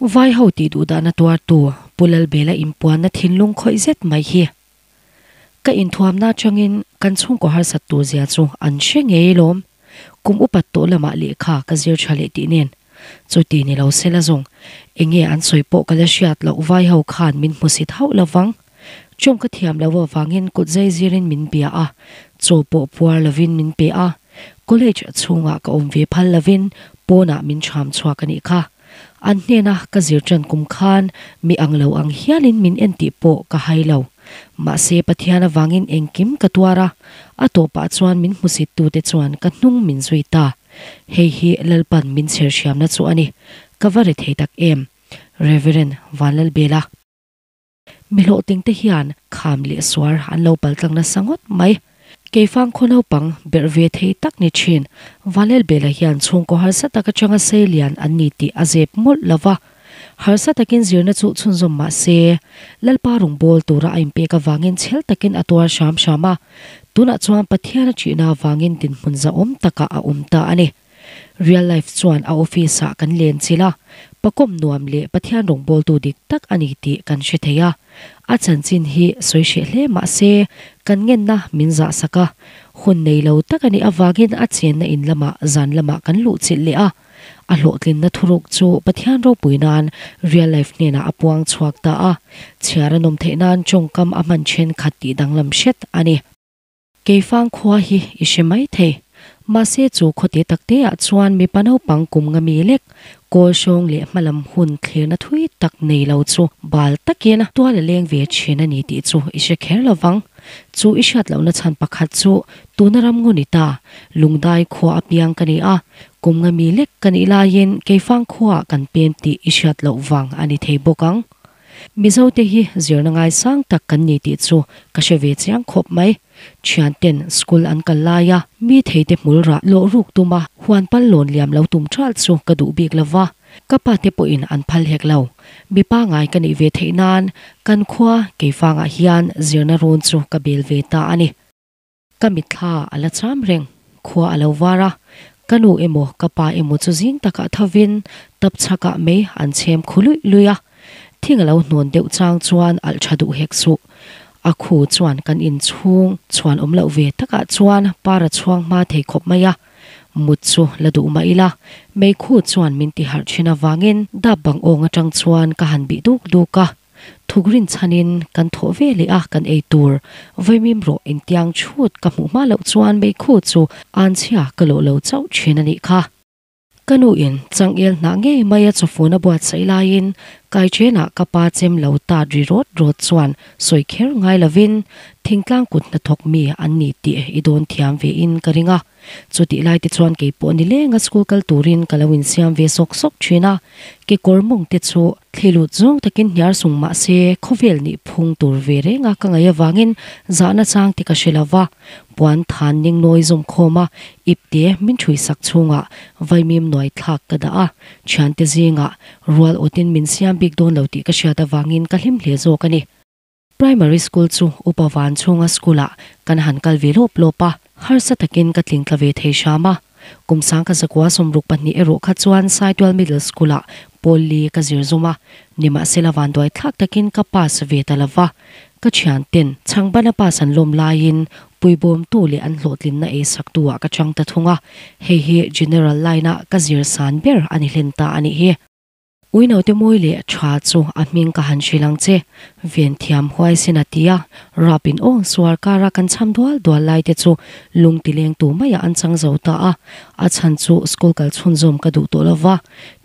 Vai ho tih duh dahna tuartu Pu Lalbela inpuanna thinlung khawih zet mai hi. Ka inthuamna atangin kan chhungkaw harsat tur zia chu an hre ngei lawm. Kum upat tawh lamah lehkha ka zir tha leh tih nen. Chuti ni lo sela zawng, enge an sawi pawh ka la hriat loh vai ho khan min hmusit hauh lovang. Chawng ka thiam loh avangin kut zai zirin min bia a, chaw pawh puar lovin min pe a. College chhungah ka awm ve phal lovin pawnah min chham chhuak a nih kha. An hnena ka zir tan kum khan mi ang lo ang hialin min en tih pawh ka hai lo. Mahse Pathian avangin engkim ka tuar a, a tawpah chuan min hmusittute chuan ka hnung min zui ta. Hei hi Lalpan min chher hriamna chu a ni. Ka va ri thei tak em? Rev. Vanlalbela. Mi hlawhtling te hian kham leh suar an lo paltlang nasa ngawt mai. Keifang khaw naupang berh ve thei tak ni thin. Vanlalbela hian chhungkaw harsa tak atanga sei lian an ni tih a zep mawlh lo va. Harsa takin zirna chu chhunzawm mah se, Lalpa rawngbâwl tura a inpek avangin chhel takin a tuar hram hram a. Tunah chuan Pathian a ṭihna avangin dinhmun zahawm takah a awm ta a ni. Real life chuan a office ah kan len chilh a, pakawm nuam leh Pathian rawngbawltu dik tak a ni tih kan hre thei a. A chanchin hi sawi hreh hle mah se, kan ngenna min zah sak a. Hun nei lo tak a nih avangin a chenna in lamah zan lamah kan luh chilh leh a. A hlawhtlinna thuruk chu Pathian ropui nan real life hnenah a puang chhuak ta a, chhiar a nawm theih nan tawngkam a hman thenkhat tih danglam hret a ni. Keifang khua hi i hre mai thei. Mahse chu khawte takte ah chuan mipa naupang kum nga mi lek, kawl hrawng leh hmalam hun thlirna thui tak nei lo chu bal takin tual a leng ve thin a ni tih chu i hre kher lo vang. Chu i hriat lohna chhan pakhat chu tuna ram ngaw ni ta, Lungdai khua a piang ka ni a, kum nga mi lek ka nih laiin Keifang khuaah kan pem tih i hriat loh vang a ni thei bawk ang. Mizo te hi zirna ngaisang tak kan ni tih chu ka hre ve chiang khawp mai. Thian ten school an kal lai a, mi thei te hmul rah lawh ruk tum a, huan pal lawn liam lo tum tral chu ka duh bik lo va, ka pa te pawhin an phal hek lo. Mi pangai ka nih ve theih nan kan khua Keifangah hian zirna run chu ka bel ve ta a ni. Ka mitthla a la cham reng, khua a lo var a, ka nu emaw ka pa emaw chu zing takah thovin tap chhakah mei an chhem khu luih luih a, thing a lo hnawn deuh chang chuan alh tha duh hek suh. A khu chuan kan inchhung chhuan awm loh ve takah chuan para chhuang hma thei khawp mai a, mut chu la duh mah ila, meikhu chuan min ti harh thin avangin dap bang awng atang chuan ka han bih duk duk a. Thukrin chhanin kan thawh ve leh a kan ei tur vawimim rawh intiang chhut ka hmuh hma loh chuan meikhu chu anchhia ka lawh lo chauh thin a nih kha. Ka nu in changel hnah ngei mai a chawfun a buatsaih laiin kaichenah ka pa chem lo tat ri rawt rawt chuan sawi kher ngai lovin thingtlang kut hnathawk mi an ni tih i dawn thiam ve in ka ring a. Chutih lai te chuan kei pawh ni lenga school kal turin ka lo insiam ve sawk sawk thin a, kekawr mawng te chu thli lut zawng takin hniar sung mah se khawvel nih phung tur ve renga ka ngaih avangin zahna chang te ka hre lo va, puan than ning nawi zawm khawm a ip te min thui sak chhungah vaimim nuai thlak ka dah a, thiante zingah rual awtin min siam bik dawn lo tih ka hriat avangin ka hlim hle zawk a ni. Primary school chu upa van chhunga school ah kan han kal ve lawp lawp a, harsa takin ka tling tla ve thei hram a. Kum sang ka zakua 62 erawh kha chuan Saitual Middle School ah pawl li ka zir zum a, nimahsela vanduai thlak takin ka pass ve ta lo va. Ka thian ten chhangbana pass an lawm laiin puibawmtu leh an hlawhtlinna ei saktu ah ka chang ta thung a, hei hi General line a ka zir san ber a ni hlen ta a nih hi. Uinote mawi leh tha chu a hming ka han hrilh ang che, ven thiam huaisin a ti a, rapin aw suar kara kan cham dual dual lai te chu lung ti leng tu maiah an chang zo ta a, a chhan chu school kal chhunzawm ka duh tawh lova,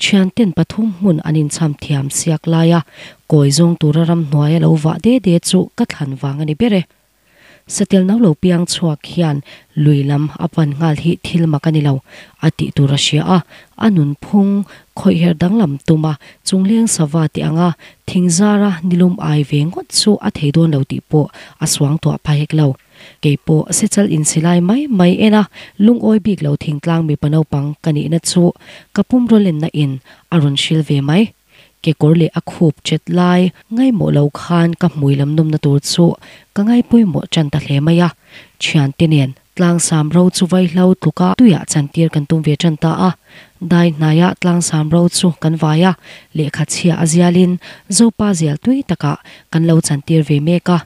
thianten pathum hmun an incham thiam siak laia kawi zawng tura ramhnuai a lo vah de de chu ka thlan vang a ni ber e. Satel no lo piang chhuak hian lui lam a pan nghal hi thil mak a ni lo, a tih tur a hria a. A nunphung khawih her danglam tum a, chungleng sava tih anga thingzara nilum ai ve ngawt chu a thei dawn lo tih pawh a suang tuah pha hek lo. Kei pawh sechal insilai mai mai en a, lungawi bik lo thingtlang mipa naupang ka nihna chu ka pumraw lenna in a rawn hril ve mai. Kekawr leh a khup chet lai ngaimawh lo khan ka hmui lam nawmna tur chu ka ngaipawimawh tan ta hle mai a. Thiante nen tlangsam ro chu vaihlo tluka tuiah chantir kan tum ve tan ta a. Dai hnaia tlangsam ro chu kan vai a, lehkha chhia a zialin Zopa zial tui takah kan lo chantir ve mek a.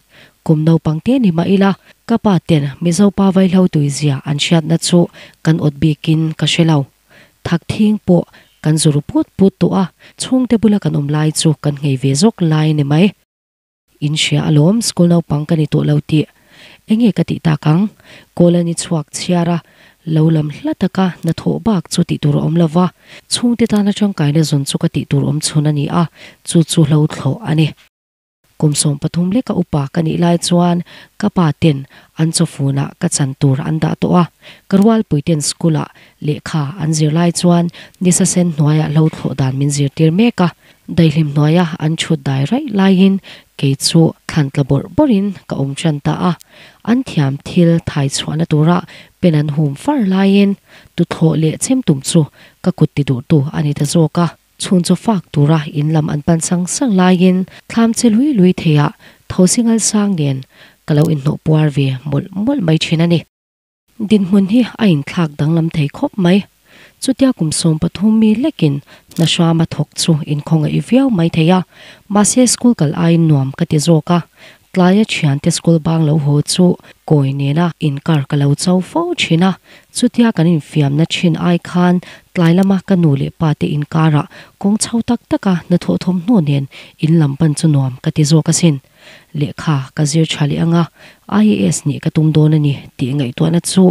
Kum naupang te ni mah ila, ka pa ten Mizopa vaihlo tui zia an hriatna chu kan awt bikin ka hre lo. Thak thing pawh kan zu ru put put tawh a, chhungte bula kan awm lai chu kan nghei ve zawk lai ni mai. In hria alawm school naupang ka ni tawh lo tih. Enge ka tih tak ang? Kawl a ni chhuak chhiar a, lo lam hla taka hnathawh bak chu tih tur a awm lo va, chhungte tana tangkaina zawn chu ka tih tur awm chhun a ni a, chu chu hlo thlawh a ni. Kum 13 leka upa ka nih lai chuan ka pa ten an chawfunah ka chan tur an dah tawh a, ka rualpui ten school ah lehkha an zir lai chuan nisa sen hnuaiah hlo thlawh dan min zirtir mek a, daihlim hnuaia an chhut dai raih laiin kei chu thlan tla bawrh bawrhin ka awm tan ta a, an thiam thil thai chhuahna tura pen an hum far laiin tuthlawh leh chem tum chu ka kut ti duhtu a ni ta zawk a. Chhun chaw fak tura in lam an pan sang sang laiin thlam che lui lui theiah thosi ngal sang nen ka lo inhnawh puar ve mawlh mawlh mai thin a ni. Dinhmun hi a inthlak danglam thei khawp mai. Chutia kum 13 mi lekin hna hrama thawk chu inkhawngaih viau mai thei a, mahse school kal aiin nuam ka ti zawk a, tlaia thiante school bang lo haw chu kawi nena inkar ka lo cho fo thin a, chutia kan infiamna thin ai khan tlai lama ka nu leh pa te inkarah kawng chho tak taka hnathawh thawmhnaw nen in lam pan chu nuam ka ti zawk asin. Lehkha ka zir tha leh anga IAS nih ka tum dawn a ni tih ngaihtuahna chu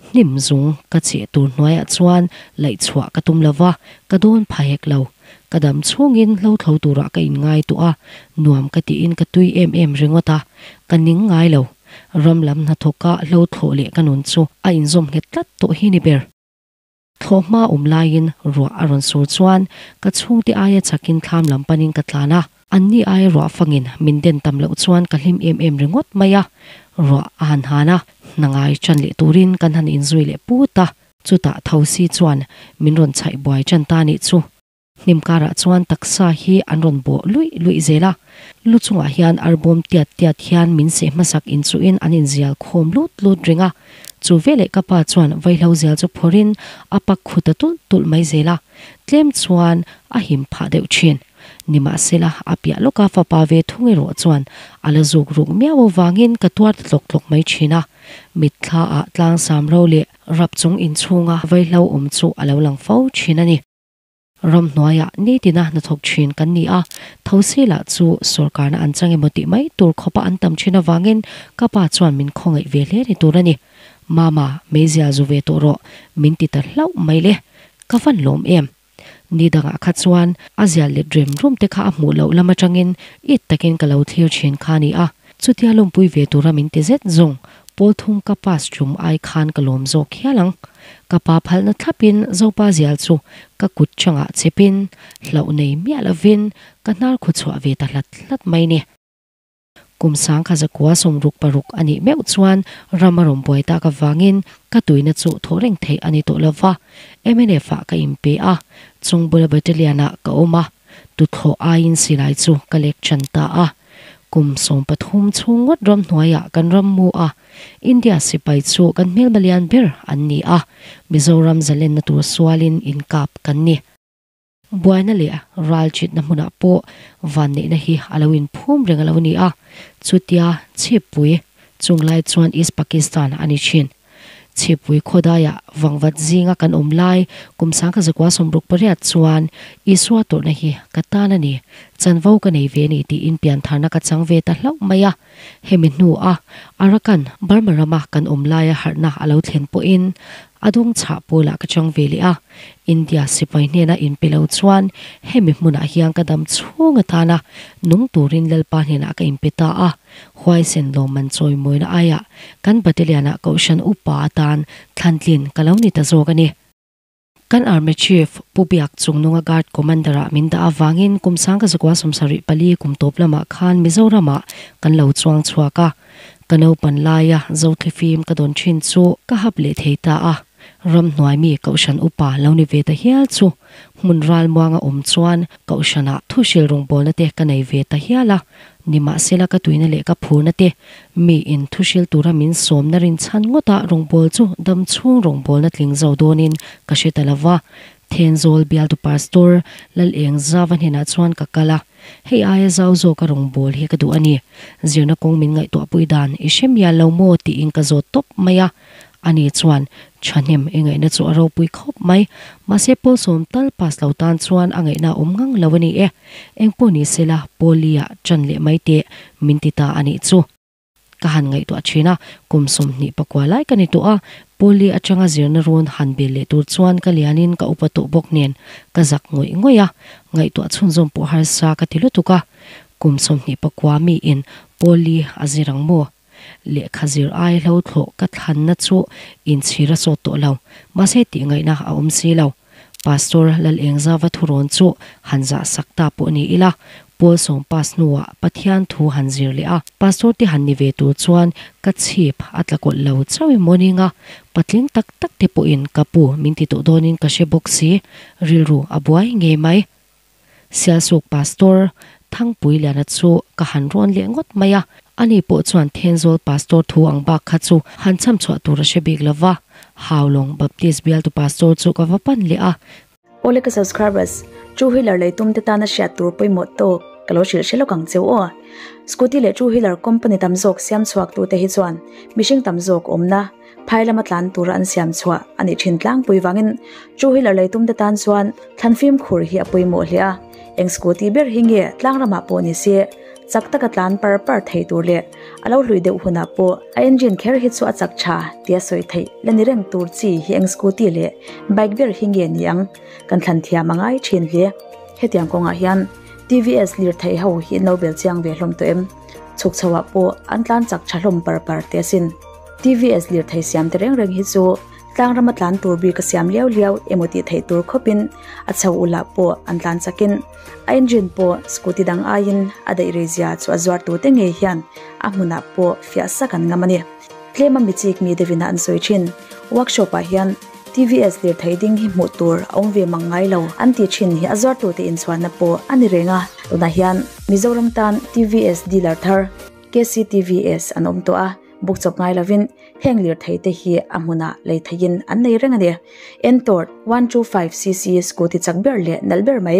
hnim zung ka cheh tur hnuaiah chuan laih chhuah ka tum lova, ka dawn pha hek lo. Ka dam chhungin hlo thlo turah ka inngai tawh a, nuam ka tiin ka tui em em ringawt a, ka ning ngai lo. Ram lam hnathawka hlo thlawh leh ka nun chu a inzawm nghet tlat tawh hi ni ber. Thlawhhma awm laiin ruah a rawn sur chuan ka chhungte aia chakin thlam lam panin ka tlan a, anni aia ruah fangin min den tam loh chuan ka hlim em em ringawt mai a. Ruah a han han a, hna ngai ṭan leh turin kan han inzui leh put a, chutah thosi chuan min rawn chhaih buai ṭan ta nih chu. Hnim karah chuan taksa hi an rawn bawh luih luih zel a, lu chungah hian arbawm tiat tiat hian min seh hmasak inchuhin an inzial khawm lut lut reng a, chu veleh ka pa chuan vaihlo zial chu phawrhin a pak khu ta tulh tulh mai zel a, tlem chuan a him phah deuh thin. Nimahsela, a piah lawka fapa ve thung erawh chuan a la zuk ruk miau avangin ka tuar ta tlawk tlawk mai thin a, mitthla ah tlangsam ro leh rap chung inchhunga vaihlo awm chu a lo lang fo thin a ni. Ramhnuaiah nitina hnathawk thin kan ni a, thosi lah chu sawrkarna an chang emaw tih mai tur khawpa an tam thin avangin ka pa chuan min khawngaih ve hle ni tur a ni. Mama, meizial zu ve tawh rawh, min ti ta hlauh mai le. Ka van lawm em? Ni dangah kha chuan a zial let rem rum te kha a hmuh loh lam atangin it takin ka lo thlir thin kha a ni a. Chutia lawmpui ve tura min ti zet zawng, pawl thum ka pass tum ai khan ka lawm zawk hial ang. Ka pa phalna thlapin Zopa zial chu ka kut changah chepin, hlauh nei miah lovin ka hnar khaw chhuah ve ta hlat hlat mai ni. Kum 1966 a nih meuh chuan ram a rawn buai tak avangin ka tuina chu thaw reng theih a ni tawh lova, mnf ah ka inpe a, Chungbula Battalion ah ka awm a. Tuthlawh aiin silai chu ka lek chan ta a. Kum 13 chhung ngawt ramhnuaiah kan ram mu a, India sipai chu kan hmelma lian ber an ni a, Mizoram zalenna tur sualin inkap kan ni. Buaina leh ral chitna hmunah pawh vanneihna hi a lo inphum reng a lo ni a, chutia chhippui chunglai chuan East Pakistan a ni thin. Chhipui khawdaiah vangvat zinga kan awm lai kum 1968 chuan Isua tawrhna hi ka tan a ni, chanvo ka nei ve a ni tiin piantharna ka chang ve ta hlauh mai a. Hemi hnua Arakan, Burma rama kan awm laia harhna a lo thlen pawhin a dung chhah pawlah ka chang ve leh a. India sipai hnena inpe lo chuan hemi hmunah hian ka dam chhung atana nung turin Lalpa hnenah ka inpe ta a. Huaisen lawmman chawimawina aiah kan Battalion-ah Kohhran upa atan thlantlin ka lo ni ta zawk a ni. Kan Army Chief Pu Biak Chungnunga Guard Commander-ah min dah avangin kum 1974 kum tawp lamah khan Mizoramah kan lo chuang chhuak a. Ka naupan laia Zothlifim ka dawn thin chu ka hap leh thei ta a. Ramhnuai mi Kohhran upa lo ni ve ta hial chu hmun ralmuanga awm chuan Kohhranah thuhril rawngbawlna te ka nei ve ta hial a. Nimahsela ka tuina leh ka phurna te, mi in thuhril tura min sawmna rinchhan ngawta rawngbâwl chu dam chhung rawngbâwlna tling zo dawnin ka hre ta lo va. Thenzawl bialtu Pastor Lalengzava hnenah chuan ka kal a, hei aia zau zawka rawngbâwl hi ka duh a ni. Zirna kawng min ngaihtuahpui dan i hre mial lo maw tiin ka zawt tawp mai a. Ani chuan, Thahnem i ngaihna chu a ropui khawp mai, mahse pawl sawm tal pass lo tan chuan a ngaihna a awm ngang lo a ni e. Engpawh ni sela Pawli-ah ṭan leh mai teh min ti ta a nih chu. Ka han ngaihtuah thin a, kum 24 lai ka ni tawh a, Pawli atanga zirna run han bel leh tur chuan ka lianin ka upa tawh bawk nen ka zak ngawih ngawih a, ngaihtuah chhunzawm pawh harsa ka ti lutuk a. Kum 29 miin Pawli a zir ang maw? Lehkha zir ai hlo thlawh ka thlanna chu inchhir a sawt tawh lo, mahse tih ngaihna a awm si lo. Pastor Lalengzava thurawn chu han zah sak ta pawh ni ila, Paul sawm pass hnuah Pathian thu han zir leh a, Pastor te han ni ve tur chuan ka chhip a tla kawlh lo chauh i morning a, patling tak tak te pawhin ka pu min ti tawh dawnin ka hre bawk si, rilru a buai ngei mai. Sialsuk Pastor Thangpui Liana chu ka han rawn leh ngawt mai a, ani pawh chuan Thenzawl Pastor thu ang bak kha chu han cham chhuah tur a hre bik lo va, Haulawng Baptist bialtu Pastor chu ka va pan leh a. Awle ka subscribers, two wheeler lei tum te tana hriat tur pawimawh tawk ka lo hrilh hre lawk ang cheu aw. Scooty leh two wheeler company tam zawk siam chhuak tu te hi chuan mihring tam zawk awmna Phai lama tlan tura an siam chhuah a nih thin tlangpui vangin two wheeler lei tumte tan chuan thlan fimkhur hi a pawimawh hle a, eng scooty ber hi nge tlang ramah pawh ni se chak taka tlan par par thei tur leh a lo hlui deuh hunah pawh a engine kher hi chu a chak tha tia sawi theih la ni reng tur chi hi eng scooty leh bike ber hi nge ni ang kan thlan thiam a ngai thin hle. Hetiang kawngah hian TVS lirthei ho hi an lo bel chiang ve hlawm tawh em? Chhuk chho ah pawh an tlan chak tha hlawm par par teh asin. TVS lirthei siam te reng reng hi chu tlang rama tlan tur bik a siam liau liau emaw tih theih tur khawpin a chho ulah pawh an tlan chakin a engine pawh scooty dang aiin a daih rei zia chu a zuar tu te ngei hian a hmunah pawh fiah sak an ngam a ni. Tlema mi chik mi deuhin a an sawi thin. Workshop ah hian TVS lirthei ding hi hmuh tur a awm ve mang ngai lo an tih thin hi a zuartute inchhuanna pawh a ni reng a. Tunah hian Mizoram tan TVS dealer thar KCTVS an awm tawh a, buk chawp ngai lovin heng lirthei te hi a hmunah lei theihin an nei reng a ni. Ntorq 125cc scooty chak ber leh nalh ber mai.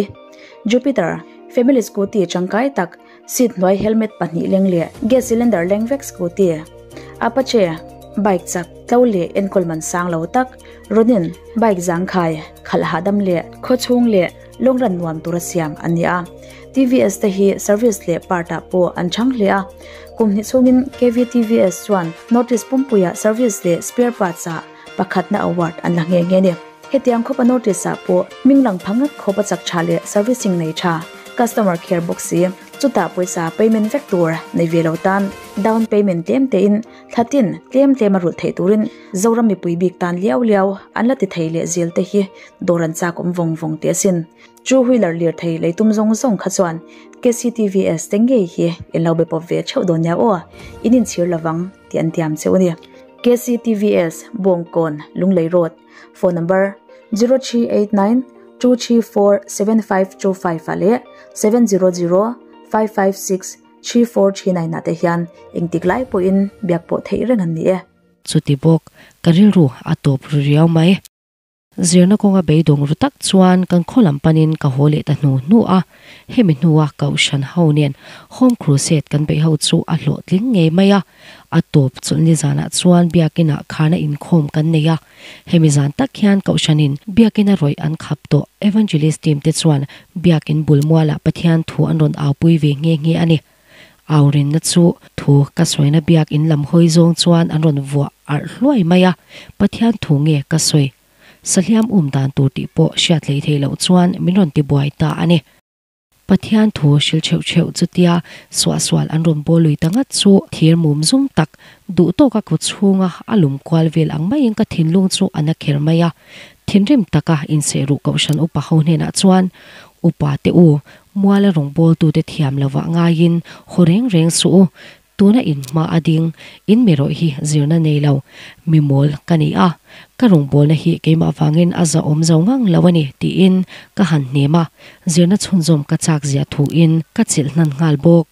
Jupiter family scooty tangkai tak seat hnuai helmet pahnih leng leh gas cylinder leng vek scooty. Apache bike chak tlo leh enkawl man sang lo tak Ronin bike zangkhai khalh hahdam leh khawchhung leh lawng ran nuam tura siam an ni a. TVS te hi service leh part ah pawh an chhang hle a. Kum hnih chhungin KVTVS chuan North East pumpuiah service leh spare parts ah pakhatna award an la nghe nghe a ni. Hetiang khawpa North East ah pawh hming lang pha ngat khawpa chak tha leh servicing nei tha, customer care bawk si, chutah pawisa payment vek tur nei ve lo tan down payment tlem tein Thla tin tlem tlem a rulh theih turin Zoram mipui bik tan liau liau an la ti thei leh zel te hi dawr an chak awm vawng vawng teh asin. Two wheeler lirthei lei tum zawng zawng kha chuan KCTVS te ngei hi in lo be pawp ve theuh dawn nia aw, in inchhir lovang tih an tiam cheu a ni. KCTVS, Bawngkawn, Lunglei Road, Phone number, 0389 234 7525 ah leh 700 556 3439 ah te hian engtik lai pawhin biak pawh theih reng an ni e. Chuti bawk, ka rilru a tawp ru riau mai. Zirna kawnga beidawng ru tak chuan kan khaw lam panin ka haw leh ta hnu hnu a, hemi hnua Kohhran ho nen Home Crusade kan beih ho chu a hlawhtling ngei mai a, a tawp chawlhni zanah chuan biakinah kharna inkhawm kan nei a, Hemi zan tak hian Kohhranin biakina rawih an khap tawh Evangelist team te chuan biakin bul mualah Pathian thu an rawn aupui ve nghe nghe a ni. Au rinna chu thu ka sawina biakin lam hawi zawng chuan an rawn vuah arh hluai mai a, Pathian thu nge ka sawi? Sahliam um dan tur tih pawh hriat hlei thei loh chuan min rawn tibuai ta a ni. Pathian thu hril theuh theuh chutia suahsual an rawn bawl lui ta ngat chu thir mum zum tak duh tawka kut chhunga a lum kual vel ang maiin ka thinlung chu a na kher mai a. Thinrim taka insehruh kohhran upa ho hnenah chuan, Upa te u, muala rawngbawltute thiam lovah ngaiin haw reng reng suh u, Tuna in hma a ding, in mi rawih hi zirna nei lo, mi mawl ka ni a, ka rawngbawlna hi keimah vangin a zahawm zo ngang lo a ni tiin ka han hnem a, zirna chhunzawm ka chak zia thuin ka chilh hnan nghal bawk.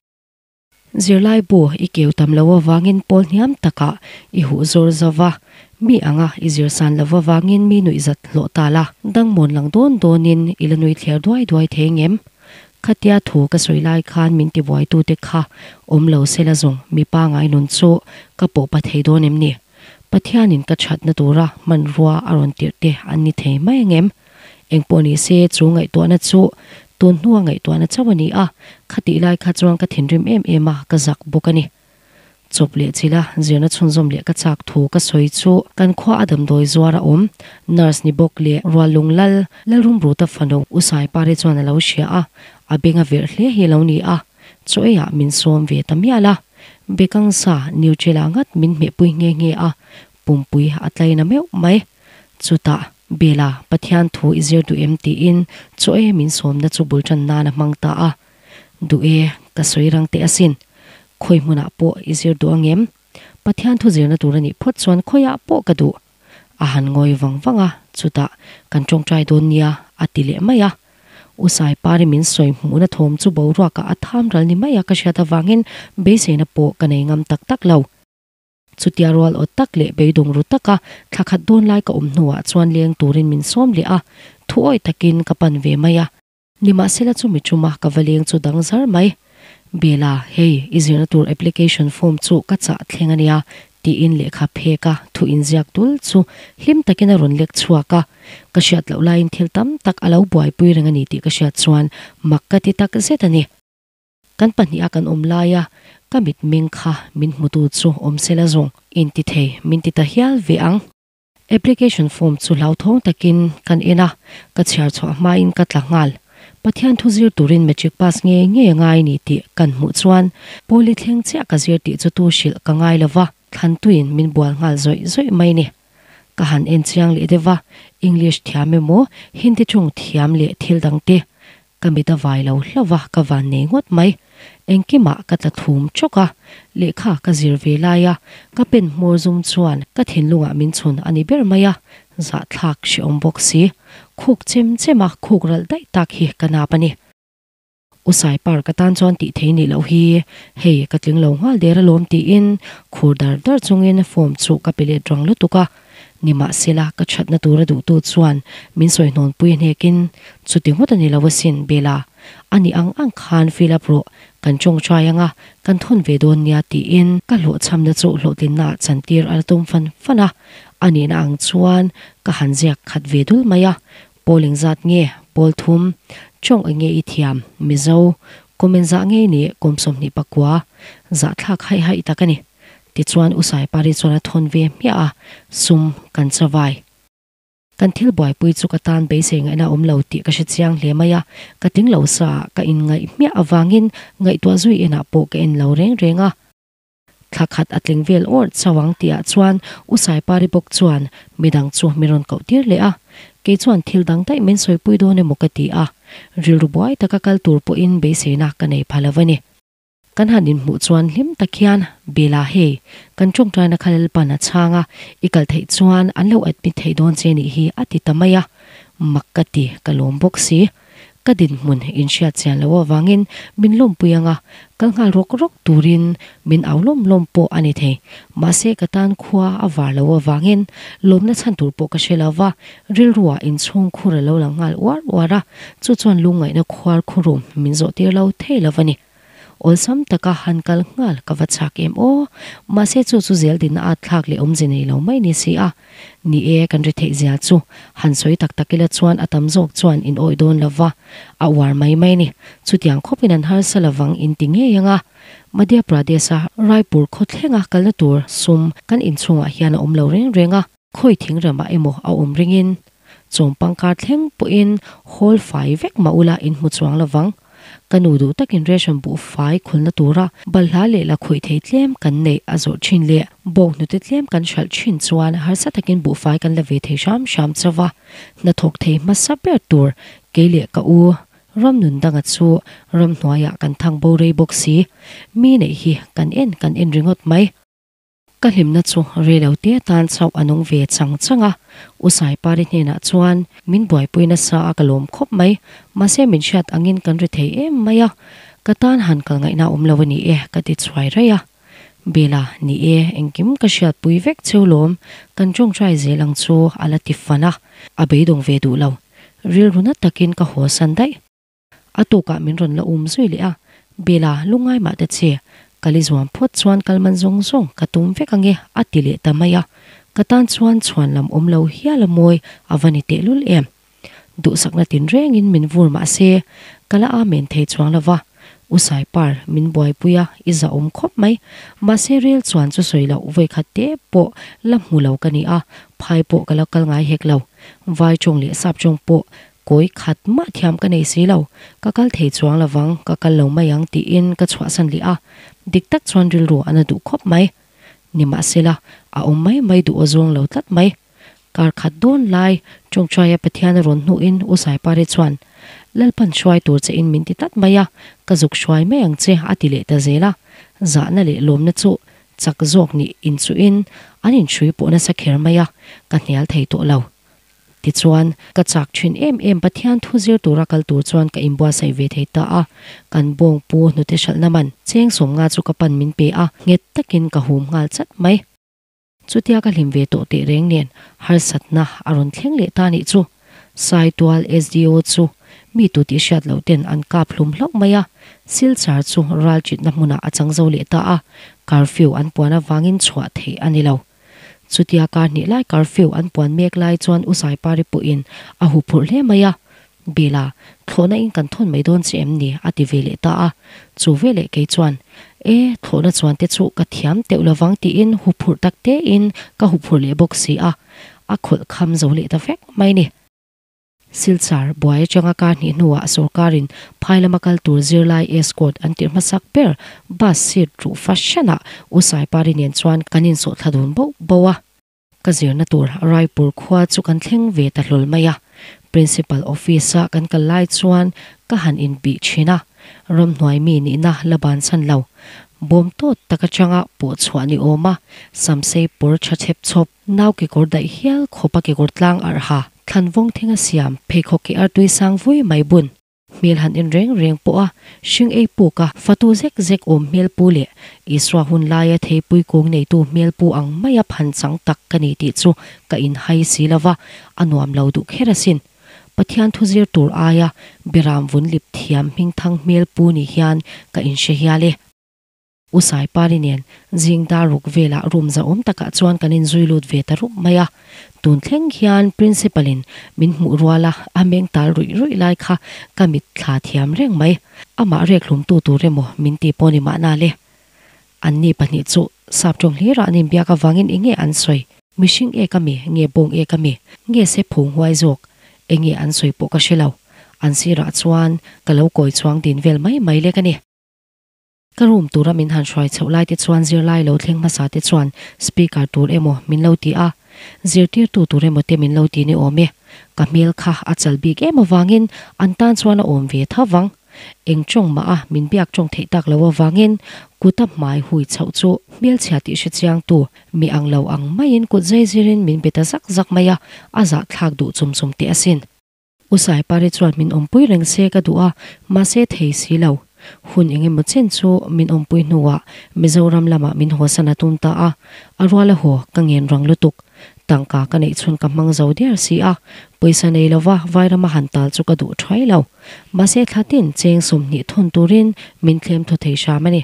Zirlaibu i keu tam lo avangin pawl hniam takah i huh zawr zo va, mi anga i zir san lo avangin mi nuihzat hlawh ta la, dangmawn lang dawn dawnin i la nui thler duai duai thei ngem? Khatia thu ka sawi lai khan min tibuaitute kha awm lo se la zawng mi pangai nun chu ka pawh pa thei dawn em ni? Pathianin ka thatna tura hmanrua a rawn tirh te an ni thei mai angem? Engpawh ni se chu ngaihtuahna chu tun hnua ngaihtuahna chauh a ni a, khatih lai kha chuan ka thinrim em em a, ka zak bawk a ni. Chawp leh chila zirna chhunzawm leh ka chak thu ka sawi chu kan khua a damdawi zuar a awm, nurse ni bawk leh Ruallung Lal, Lalrumruta fanu U Saipari chuan a lo hria a, a beng a verh hle hi a lo ni a, chaw eiah min sawm ve ta mial a, bekang sa Nutella ngat min hmehpui nghe nghe a, pumpui a tlaina meuh mai. Chutah, Bela, Pathian thu i zir duh em tiin chaw ei min sawmna chu bul tan nan a hmang ta a. Duh e, ka sawi rang teh asin. Khawi hmunah pawh i zir duh angem? Pathian thu zirna tur a nih phawt chuan khawiah pawh ka duh. A han ngawi vang vang a, chutah, Kan tawngtai dawn nia, a ti leh mai a. U Saipari min sawi hmuhna thawm chu boruakah a tham ral ni mai a ka hriat avangin beiseina pawh ka nei ngam tak tak lo. Chutia rual awt tak leh beidawng ru taka thla khat dawn lai ka awm hnuah chuan leng turin min sawm leh a, thu awih takin ka pan ve mai a. Nimahsela chumi ṭuma ka va leng chu dang zar mai. Bela, hei, i zirna tur application form chu ka chah thleng a nia, tiin lehkha phek a thu inziak dul chu hlim takin a rawn lek chhuak a. Ka hriat loh laiin thil tam tak a lo buaipui reng a ni tih ka hriat chuan mak ka ti tak zet a ni. Kan pahniha kan awm laia ka mitmeng kha min hmutu chu awm sela zawng inti thei min ti ta hial ve ang. Application form chu hlauthawng takin kan en a, ka chhiar chhuah hmain ka tla nghal. Pathian thu zir turin matric pass ngei ngei a ngai ni tih kan hmuh chuan Pawli thleng chiah ka zir tih chu tu hrilh ka ngai lo va, thlantuin min bual nghal zawih zawih mai ni. Ka han en chiang leh deuh va, English thiam emaw Hindi tawng thiam leh thil dangte Ka mit a vai lo hlauh a, ka van nei ngawt mai. Engkimah ka tla thum chawk a, lehkha ka zir ve lai a, ka pen hmawr zum chuan ka thinlungah min chhun a ni ber mai a, zahthlak hrehawm bawk si. Khuk chem chem a, khuk ralh daih tak hi ka nap a ni. U Saipar ka tan chuan tih thei nih loh hi, hei ka tling lo nghal der alawm tiin khur dar dar chungin form chu ka pe let rang lutuk a. Nimahsela, ka thatna tura duhtu chuan min sawi hnawnpui hnekin, Chuti ngawt a ni lo asin, Bela. A nih ang ang khan fill up rawh, kan tawngtai anga, kan thawn ve dawn nia tiin ka hlawhchhamna chu hlawhtlinnaah chantir a la tum fan fan a. A nihna ang chuan ka han ziak khat ve dul mai a, Pawl engzat nge? Pawl thum. Tawng eng nge i thiam? Mizo. Kum engzah nge i nih? Kum 29. Zahthlak haih haih tak a ni. Tichuan U Saipari chuan a thawn ve hmiah a, sum kan chavai. Kan thil buaipui chu ka tan beisei ngaihna a awm lo tih ka hre chiang hle mai a, ka tling lo sa ah ka inngaih hmiah avangin ngaihtuah zui enah pawh ka en lo reng reng a. Thla khat a tling vel awrh chauh ang tihah chuan U Saipari bawk chuan midang chu min rawn koh tir leh a, kei chuan thil dang daih min sawipui dawn emaw ka ti a, rilru buai taka kal tur pawhin beiseina ka nei pha lo a ni. Kan han inhmuh chuan hlim tak hian, Bela hei, kan tawngtaina kha Lalpan a chhang a, i kal theih chuan an lo admit thei dawn che nih hi a ti ta mai a. Mak ka ti, ka lawm bawk si. Ka dinhmun inhriat chian loh avangin min lawmpui ang a, kal nghal rawk rawk turin min au lawm lawm pawh a ni thei. Mahse ka tan khua a var loh avangin lawmna chhan tur pawh ka hre lo va, rilruah inchhung khur a lo lang nghal uar uar a, chu chuan lungngaihna khuar khurum min zawh tir lo thei lo a ni. Awlsam taka han kal nghal ka va chak em aw. Mahse chu chu zel dinna at thlak leh awmze nei lo mai ni si a. Ni e, kan ri theih zia chu han sawi tak tak ila chuan a tam zawk chuan in awih dawn lo va, a uar mai mai ni. Chutiang khawpin an harsa lovang in ti ngei ang a. Madhya Pradesh-a Raipur khaw thlenga kalna tur sum kan inchhungah hian a awm lo reng reng a. Khawi thingremah emaw a awm ringin chawm pangkar thleng pawhin hawl fai vek mah ula in hmu chuang lovang. Ka nu duh takin ration buh fai khulna tura balhla leh la khawih thei tlem kan neih a zawrh thin leh bawng hnute tlem kan hralh thin chuan harsa takin buhfai kan la ve thei hram hram chauh a. Hnathawk thei hmasa ber tur kei leh ka u ram nun danga chu ramhnuaiah kan thang bo rei bawk si. Mi neih hi kan en kan en ringawt mai. Ka hlimna chu reilo te atan chauh a nung ve chang chang a, U Saipari hnenah chuan min buaipui nasa a ka lawm khawp mai, mahse min hriat angin kan ri thei em mai a, Ka tan han kal ngaihna awm lo a ni e ka ti chhuai raih a. Bela, Ni e, engkim ka hriatpui vek cheu lawm, kan tawngtai zel ang chu a la ti fan a, a beidawng ve duh lo. Rilru na takin ka haw san daih. A tukah min rawn la um zui leh a, Bela, lungngai mah ta che, kal i zuam phawt chuan kal man zawng zawng ka tum vek ange a ti leh ta mai a, ka tan chuan chhuan lam awm lo hial a mawi a va ni tehlul em. Duhsakna tinrengin min vur mah se, ka la amen thei chuang lo va, U Saipar, min buaipui a, i zahawm khawp mai. Mahse rel chuan chu sawi loh vawikhat te pawh la hmu lo ka ni a, phai pawh ka la kal ngai hek lo. Vai tawng leh sap tawng pawh kawi khat mah thiam ka nei si lo, ka kal thei chuang lo vang, ka kal lo mai ang tiin ka chhuahsan leh a, dik tak chuan rilru a na duh khawp mai. Nimahsela, a awm mai mai duh aw zawng lo tlat mai. Kar khat dawn lai Tawngtaia Pathian a rawn hnuhin U Saipari chuan, Lalpan hruai tur che in min ti tlat mai a, ka zuk hruai mai ang che a ti leh ta zel a. Zahna leh lawmna chu chak zawk nih inchuhin an inhrui pawh nasa kher mai a, ka hnial thei tawh lo. Tichuan, ka chak thin em em Pathian thu zir tura kal tur chuan ka inbuatsaih ve thei ta a, kan bawngpu hnute hralhna man cheng sawmnga chu ka pan min pe a, nghet takin ka hum nghal chat mai. Chutia ka hlim ve tawh teh reng nen harsatna a rawn thleng leh ta nih chu. Saitual SDO chu mi tu tih hriat loh ten an kap hlum hlauh mai a, Silchar chu ral chitna hmunah a chang zo leh ta a, curfew an puan avangin chhuah theih a ni lo. Chutia kar hnih lai curfew an puan mek lai chuan U Saipari pawhin a huphurh hle mai a, Bela, thlawhna in kan thawn mai dawn che em ni? a ti ve leh ta a. Chu veleh kei chuan, E, thlawhna chuan te chu ka thiam teuh lovang tiin huphurh tak tein ka huphurh leh bawk si a, a khawlh kham zo leh ta vek mai ni. Silchar buai atanga kar hnih hnuah sorkarin phai lama kal tur zirlai escort an tirh hmasak ber bus seat ruh fahranah U Saipari nen chuan kan insawh thla dun boh boh a. Ka zirna tur Raipur khua chu kan thleng ve ta hlawl mai a, Principal office a kan kal lai chuan ka han inbih thin a, ramhnuai mi nihna la bansan lo, bawm tawt tak atanga pawh chhuah ni awm a, samsei pawr tha chhep chhawp, nau kekawr daih hial khawpa kekawr tlang arh ha, thlan vawng thenga siam, pheikhawk ke artui sang vui mai bun. Hmel han en reng reng pawh a, hring ei puk a, fatu zek zek awm hmel pu leh Isua hun laia theipui kung neitu hmel pu ang maia phan chang tak ka ni tih chu ka inhai si lo va, a nuam lo duh kher asin. Pathian thu zir tur aia Beram vunlip thiam hmingthang hmel pu ni hian ka inhre hial e. U Saipari nen zing dar ruk velah room zahawm takah chuan kan inzui lut ve ta rup mai a. Tun thleng hian Principal in min hmuh rual a, a meng tal ruih ruih lai kha ka mit thla thiam reng mai. Amah rek hlumtu tur emaw min ti pawh ni mahna le. Anni pahnih chu sap tawng hlirah an inbiak avangin enge an sawi? Mihring ek ami nge bawng ek ami nge se phung huai zawk? Enge an sawi pawh ka hre lo. An sirah chuan ka lo kawi chuang din vel mai mai lek a ni. Ka room tura min han hruai chhoh lai te chuan zirlai lo thleng hmasa te chuan speaker tur emaw min lo ti a, zirtirtu tur emaw te min lo ti ni awm e. Ka hmel kha a chal bik em avangin an tan chuan a awm ve tho vang. Eng tawng mah a min biak tawng theih tak lo avangin kut a hmai hui chhoh chu hmelchhia tih hre chiang tu mi ang lo ang maiin kut zai zirin min be ta zak zak mai a, a zahthlak duh chum chum teh asin. U Saipari chuan min awmpui reng se ka duh a, mahse thei si lo. Hun eng emaw chen chu min awmpui hnuah Mizoram lamah min hawsan a tum ta a, a rual a haw ka ngen rang lutuk. Tangka ka neih chhun ka hmang zo diar si a, pawisa nei lova Vairama han tal chu ka duh thuai lo. Mahse thla tin cheng 20 thawn turin min thlem thaw thei hram a ni.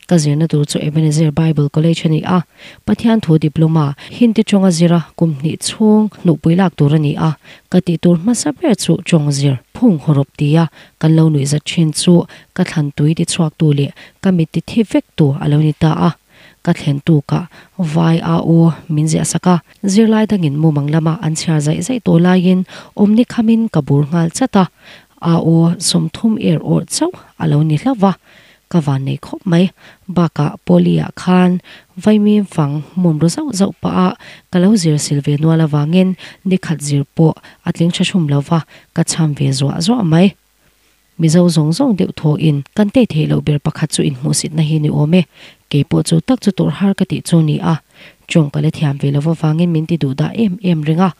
Ka zirna tur chu Ebenezer Bible College a ni a, Pathian thu diploma Hindi tawnga zira kum hnih chhung hnuhpui lak tur a ni a, ka tih tur hmasa ber chu tawng zir phung hawrawp tia kan lo nuih zat thin chu ka thlan tui ti chhuaktu leh ka mit ti thi vektu a lo ni ta a, ka thlen tukah vai a u min ziah sak a, zirlai dangin mumang lama an chhiar zaih zaih tawh laiin awmni khamin ka bur nghal chat a, a u 30 er awrh chauh a lo ni hlauh va. Ka van nei khawp mai. Bakah Pawli-ah khan vaimim fang hmum ru zauh zauh pah a, ka lo zir sil ve nual avangin nikhat zir pawh a tling tha hrum lo va, ka cham ve zuah zuah mai. Mizo zawng zawng deuh thawhin kan tei theih loh ber pakhat chu inhmuhsitna hi ni awm e. Kei pawh chu tak chu tawrh har ka tih chu ni a. Tawng ka la thiam ve lova vangin min ti duh dah em em reng a,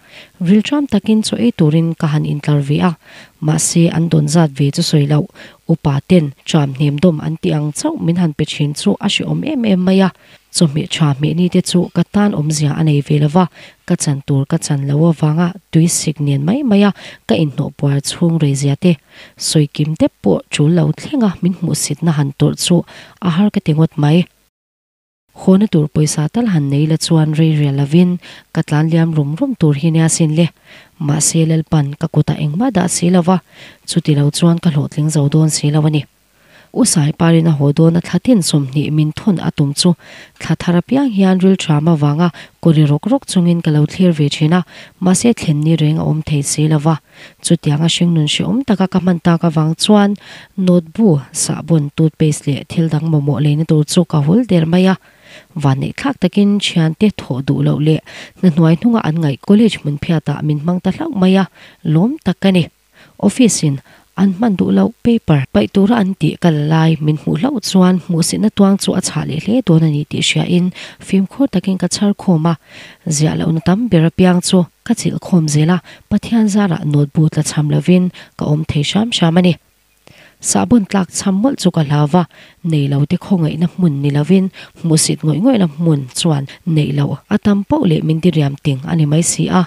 rilṭam takin chaw ei turin ka han intlar ve a, mahse an dawn zat ve chu sawi loh, upa ten ṭam hnem dawm an tih ang chauh min han pe ṭhin chu a hrehawm em em mai a, chawhmeh ṭha hmeh ni te chu ka tan awmzia a nei ve lova, ka chan tur ka chan lo avanga tui sik nen mai mai a ka inhnawh puar chhung rei zia te sawi kim tep pawh ṭul lo thlenga min hmuhsitna han tawrh chu a har ka ti ngawt mai. Hawna tur pawisa tal han nei la chuan rei rial lovin ka tlan liam rum rum tur hi nia sin le. Mahse Lalpan ka kutah engmah dah si lo va, chuti lo chuan ka hlawhtling zo dawn si lo a ni. U Saiparin a haw dawn a thla tin 20 min thawn a tum chu thla thar apiang hian rilṭham avanga kawri rawk rawk chungin ka lo thlir ve ṭhin a, mahse thlen ni reng a awm thei si lo va. Chutianga hringnun hrehawm taka ka hman tak avang chuan note bu, sahbawn, toothpaste leh thil dang mamawh leina tur chu ka hul der mai a. Vanneih thlak takin thiante thawh duh loh leh hna hnuai hnunga an ngaih college hmun phiatah min hmang ta hlauh mai a, lawm tak ka ni. Office in an hman duh loh paper paih tura an tih ka la lai min hmuh hlauh chuan hmuhsitna tuang chu a chhah leh hle dawn a ni tih hriain fimkhur takin ka chhar khawm a, ziah lohna tam ber apiang chu Ka chilh khawm zel a, Pathian zarah notebook tla chham lovin ka awm thei hram hram a ni. Sahbawn tlak chham mawlh chu ka hlau va, nei lo te khawngaihna hmun ni lovin hmuhsit ngawih ngawihna hmun chuan neih loh a tam poh leh min diriam ting a ni mai si a.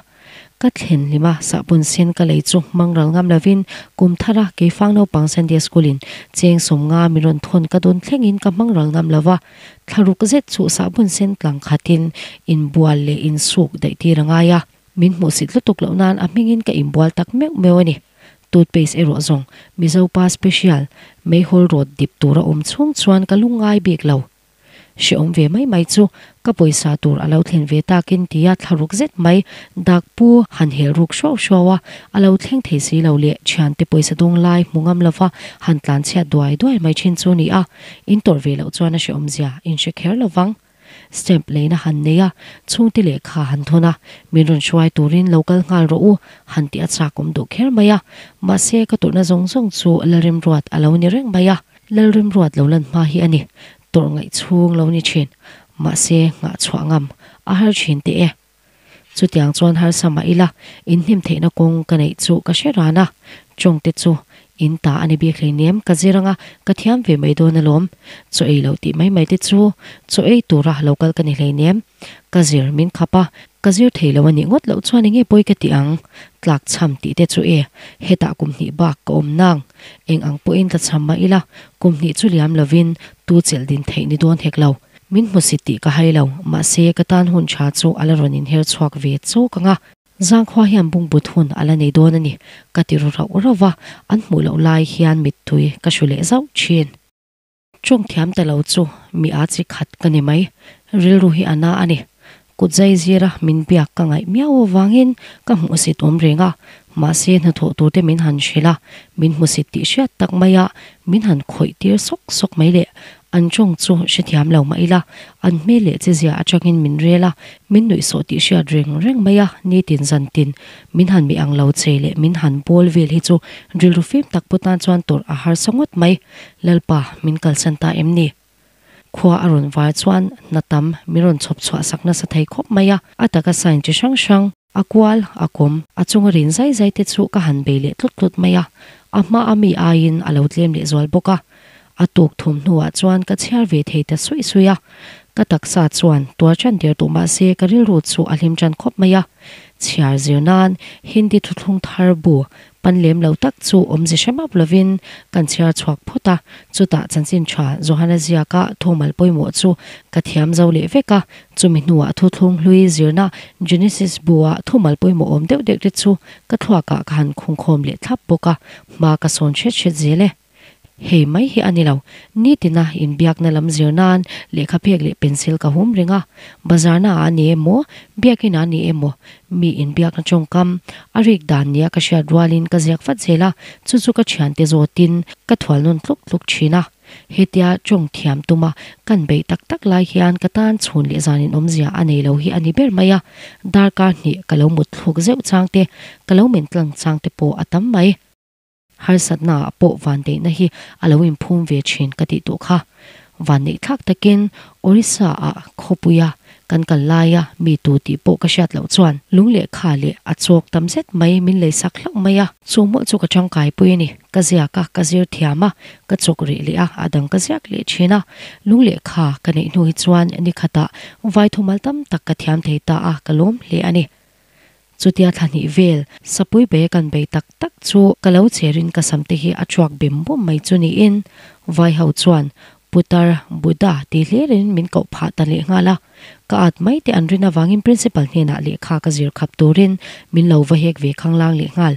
Ka thlen hlim a, sahbawn sen ka lei chu hmang ral ngam lovin kum thara keifang naupang Sunday School in cheng 50 min rawn thawn ka dawn thlengin ka hmang ral ngam lova, Thlaruk zet chu sahbun sen tlang khatin inbual leh insuk daih tir a ngai a, min hmuhsit lutuk loh nan a hmingin ka inbual tak meuh meuh a ni. Toothpaste erawh zawng Mizo pa special meihawl rawt dip tur a awm chhung chuan ka lungngai bik lo. Hrehawm ve mai mai chu ka pawisa tur a lo thlen ve takin tia thlaruk zet mai dak pu han hel ruk hruau hruau a, a lo thleng thei si lo leh thiante pawisa dawng lai hmu ngam lova han tlanchhiat duai duai mai thin chu ni a. In tawrh ve loh chuan a hrehawm zia in hre kher lo vang. Stamp leina han nei a, chhungte lehkha han thawn a, min rawn hruai turin lo kal nghal rawh u, han tih a chak awm duh kher mai a. Mahse, ka tawrhna zawng zawng chu Lalrimruat a lo ni reng mai a. Lalrimruat lo lan hma hi a ni, tawrh ngaih chhung lo ni thin. Mahse, nghah chhuah ngam a har thin teh e. Chutiang chuan harsa mah ila, inhnem theihna kawng ka neih chu ka hre ran a, tawngte chu in ta a ni bik hleinem ka zir anga ka thiam ve mai dawn alawm. Chaw ei loh tih mai mai te chu chaw ei tura lo kal ka ni hleinem. Ka zir min khap a, ka zir thei lo a nih ngawt loh chuan enge pawi ka ti ang? Tlak chham tih te chu e, hetah kum hnih bak ka awm nang. Eng ang pawhin tla chham mah ila, kum hnih chu liam lovin tu chelh din theih ni dawn hek lo. Min hmusit tih ka hai lo, mahse ka tan hun tha chu a la rawn inher chhuak ve chawk ang a. Zangkhua hian bungbut hun a la nei dawn a ni, ka ti ru rauh rauh va, an hmuh loh lai hian mittui ka hru leh zauh thin. Tawng thiam ta lo chu mi a chi khat ka ni mai, rilru hi a na a ni. Kut zai zira min biak ka ngaih miau avangin ka hmuhsit awm reng a, mahse hnathawh turte min han hrilh a, min hmusit tih hriat tak maia min han khawih tir sawk sawk mai leh an tawng chu hrethiam lo mah ila, an hmel leh chezia atangin min rel a, min nuihsawh tih hriat reng reng mai a, nitin zantin min han mi ang lo che leh min han bawl vel hi chu rilru fim tak pu tan chuan tawrh a harsa ngawt mai, Lalpa min kalsan ta em ni? Khua a rawn var chuan hna tam min rawn chhawp chhuah sak nasa thei khawp mai a, a taka sign chi hrang hrang, a kual, a kawm, a chunga rin zai zai te chu ka han bei leh tlut tlut mai a, a hma a mi aiin a lo tlem leh zual bawk a. A tuk thum hnuah chuan ka chhiar ve thei ta suih suih a, ka taksa chuan tuar ṭan der duh mah se ka rilru chu a hlim ṭan khawp mai a. Chhiar zir nan Hindi thuthlung thar bu Pan lem lo tak chu awmze hre map lovin kan chhiar chhuak phawt a, chutah chanchin tha Johana ziaka thumal pawimawh chu ka thiam zo leh vek a, chumi hnuah thuthlung hlui zirna Genesis bu-a thumal pawimawh awm deuh deuh te chu ka thluakah ka han khungkhawm leh thlap bawk a, hma ka sawn hret hret zel e. Hei mai hi a ni lo, nitina inbiakna lam zir nan lehkha phek leh pencil ka hum reng a, bazar na ah a ni emaw, biakin ah a ni emaw, mi inbiakna tawngkam a rik dan nia ka hriat rualin ka ziak vat zel a, chu chu ka thiante zawtin ka thual nawn tluk tluk thin a. Hetia tawng thiam tuma kan beih tak tak lai hian ka tan chhun leh zanin awmzia a nei lo hi a ni ber mai a, darkar hnih ka lo mut thluk zeuh changte, ka lo men tlang changte pawh a tam mai. Harsatna ah pawh vanneihna hi a lo inphum ve thin ka tih duh kha. Vanneih thlak takin Orissa ah khawpuia Kan kal laia mi tu tih pawh ka hriat loh chuan lung lehkha leh a chawk tam zet mai min lei sak hlauh mai a. Chu mawlh chu ka tangkai pui a ni. Ka ziak a, ka zir thiam a, ka chawk rih leh a, a dang ka ziak leh thin a. Lung lehkha ka neih hnu hi chuan ni khatah vai thumal tam tak ka thiam thei ta a, ka lawm hle a ni. Chutia thla hnih vel sapui bei kan bei tak tak chu ka lo cherin ka sam te hi a thuak bem bum mai chu niin vai ho chuan Putar Buddha ti hlirin min koh phah ta leh nghal a. Ka at mai te an rin avangin Principal hnenah lehkha ka zir khap turin min lo va hek ve khanglang leh nghal.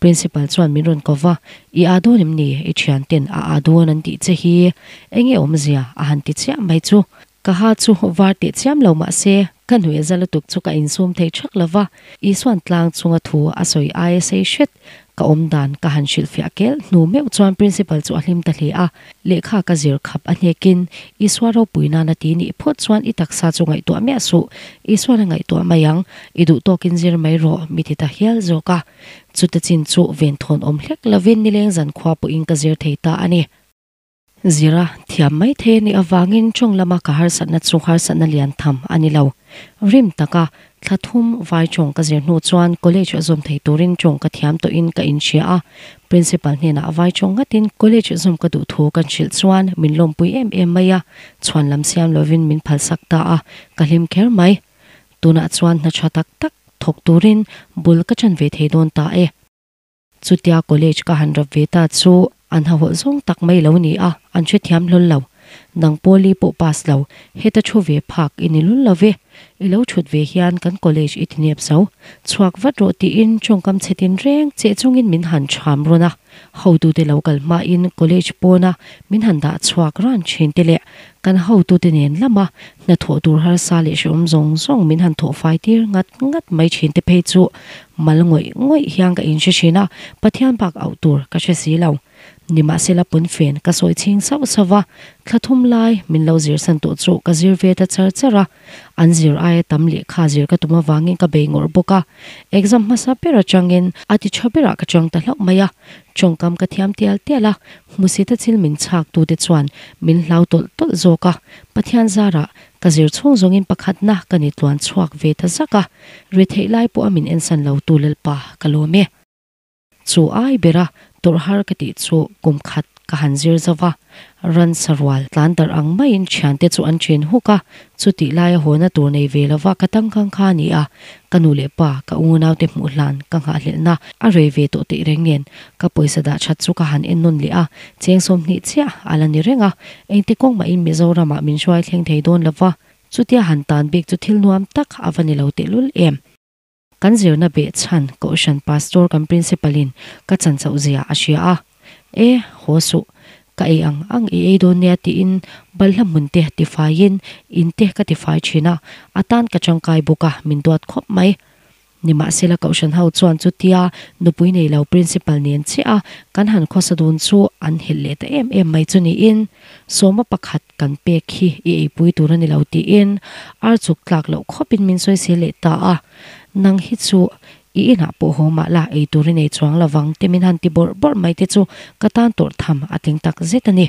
Principal chuan min rawn ko va, I aa dawn em ni? I thianten a aa dawn an tih che hi enge awmzia a han ti chiah mai chu. Ka ha chu var teh chiam lo mah se, ka hnuai za lutuk chu ka insum thei thak lo va, Isuan tlang chunga thu a sawi aia sei hret ka awm dan ka han hrilhfiah kel hnu meuh chuan Principal chu a hlim ta hle a, lehkha ka zir khap a hnekin Isua ropui nana ti nih phawt chuan i taksa chu ngaihtuah miah suh, Isuan a ngaihtuah mai ang, i duh tawkin zir mai rawh mi ti ta hial zawk a. Chuta chin chu venthawn awm hlek lovin nileng zankhua pawhin ka zir thei ta a ni. Zira thiam mai thei a nih avangin tawng lama ka harsatna chu harsatna lian tham a ni lo. Rim taka thla thum vai tawng ka zir hnu chuan college a zawm thei turin tawng ka thiam tawhin ka inhria a. Principal hnenah vai tawng ngatin college zawm ka duh thu kan hrilh chuan min lawmpui em em mai a, chhuan lam siam lovin min phalsak ta a, ka hlim kher mai. Tunah chuan hna tha tak tak thawk turin bul ka chan ve thei dawn ta e. Chutia college ka han rap ve ta chu an hahawlh zawng tak mai lo ni a, an hrethiam hlawl lo. Nang pawli pawh pass lo, heta thu ve phak i ni lul lo ve. I lo thut ve hian kan college i ti nep zo. Chhuak vat rawh tiin tawngkam chhe tin reng cheh chungin min han cham rawn a. Hotute lo kal hmain college pawna min han dah chhuak ran thin te leh kan hotute nen lama hnathawh tur harsa leh hrehawm zawng zawng min han thawh fai tir ngat ngat mai thin te phei chu mal ngawih ngawih hian ka inhre thin a, Pathian bak auh tur ka hre si lo. Nimahsela pawnfen ka sawi chhing sauh sauh va, thla thum lai min lo zir san tawh chu ka zir ve ta char char a, an zir aia tam lehkha zir ka tum avangin ka bei ngawrh bawk a, exam hmasa ber atangin a ti tha berah ka chang ta hlauh mai a, tawngkam ka thiam tial tial a, hmusita thil min chhak tute chuan min hlau tawlh tawlh zawk a, Pathian zarah ka zir chhung zawngin pakhatna ka ni tluan chhuak ve ta zak a, retheih lai pawha min ensan lo tu Lalpa ka lawm e. Chu ai bera tawrh har ka tih chu kum khat ka han zir zo va, ransa rual tlan darh ang maiin thiante chu an chen huk a, chutih laia hawna tur nei ve lova ka tangkang kha a ni a, ka nu leh pa, ka unaute hmuh hlan ka nghahhlelhna a rei ve tawh teh reng nen ka pawisa dah that chu ka han en nawn leh a, cheng 20 chiah a la ni reng a, engti kawng mahin Mizoramah min hruai thleng thei dawn lova, chutia han tan bik chu thil nuam tak a va ni lo tehlul em. Kan zirna beh chhan Kohhran Pastor kan Principal in ka chan chauh zia a hria a, E, haw suh, ka ei ang ang i ei dawn nia tiin balhla hmun te tifaiin in te ka tifai thin a, a tan ka tangkai bawk a, min duat khawp mai. Nimahsela Kohhran ho chuan chutia nupui nei lo Principal nen chiah a kan han khawsa dun chu an helh leh ta em em mai chu niin sawma pakhat kan pek hi i eipui tur a ni lo tiin ar chuk tlak loh khawpin min sawisel leh ta a. Nang hi chu i inah pawh haw mah la ei tur i nei chuang lovang te min han ti bawrh bawrh mai te chu ka tan tawrh tham a tling tak zet a ni.